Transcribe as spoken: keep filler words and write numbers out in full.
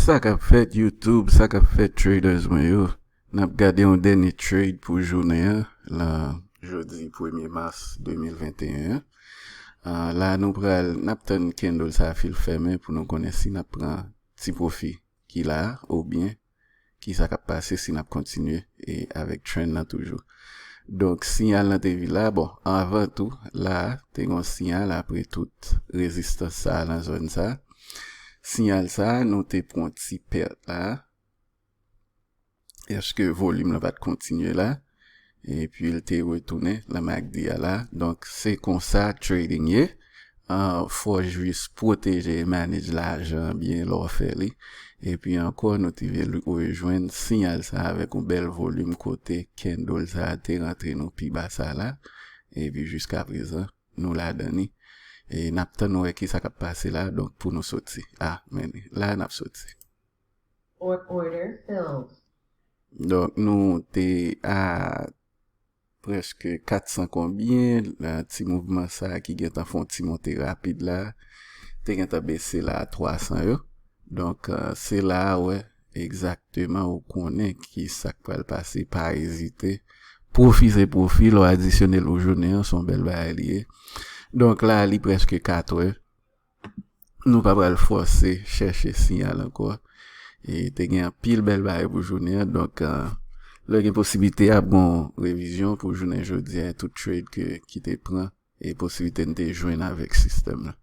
Sa k ap fèt YouTube, sa k ap fèt traders mwen yo. N ap gade yon dènye trade pou jounen an, lan jodi premye mas de mil venteyen an. Ah, la nou pral, n ap tann candle sa a fin fèmen pou nou konnen si n ap pran ti pwofi ki la a oubyen ki sa k ap pase si n ap kontinye e avèk trend nan toujou. Donk, siyal nan te vin la, bon, anvan tou, la a, te gen yon siyal apre tout rezistans sa a nan zòn sa a. Siyal sa a, nou te pran ti pèt la a. Èske volim nan pa t kontinye la? Epi l te retounen nan MACD a la. Donk, se konsa trading ye. Ah, fò jis pwoteje e manage lajan byen lè w fè li. Epi ankò, nou te vin rejwenn siyal sa avèk yon bèl volim kote candle sa te rantre nou pi ba sa la. Epi jiska prezan, nou ladan li. E n ap tann wè ki sa k ap pase la, donk pou nou soti. Ah, men la n ap soti. Or-, order filled. Donk, nou te a prèske kat san konbyen, la, ti mouvman sa a ki gentan fè yon ti monte rapid la, te gentan bese la a twa san yo. Donk, ah, se la a, wè, egzakteman ou konnen ki sa k pral pase, pa ezite. Pwofi se pwofi, lè w adisyone l pou jounen an, se yon bèl bagay li ye. Donk la, li prèske kat è. Nou pa pral fòse chèche siyal ankò. E te gen anpil bèl bagay pou jounen an, donk, ah, lè gen posiblite, ap gen yon revizyon pou jounen jodi a, tout trade ke, ki te pran, e posiblite n te jwenn avèk sistèm nan.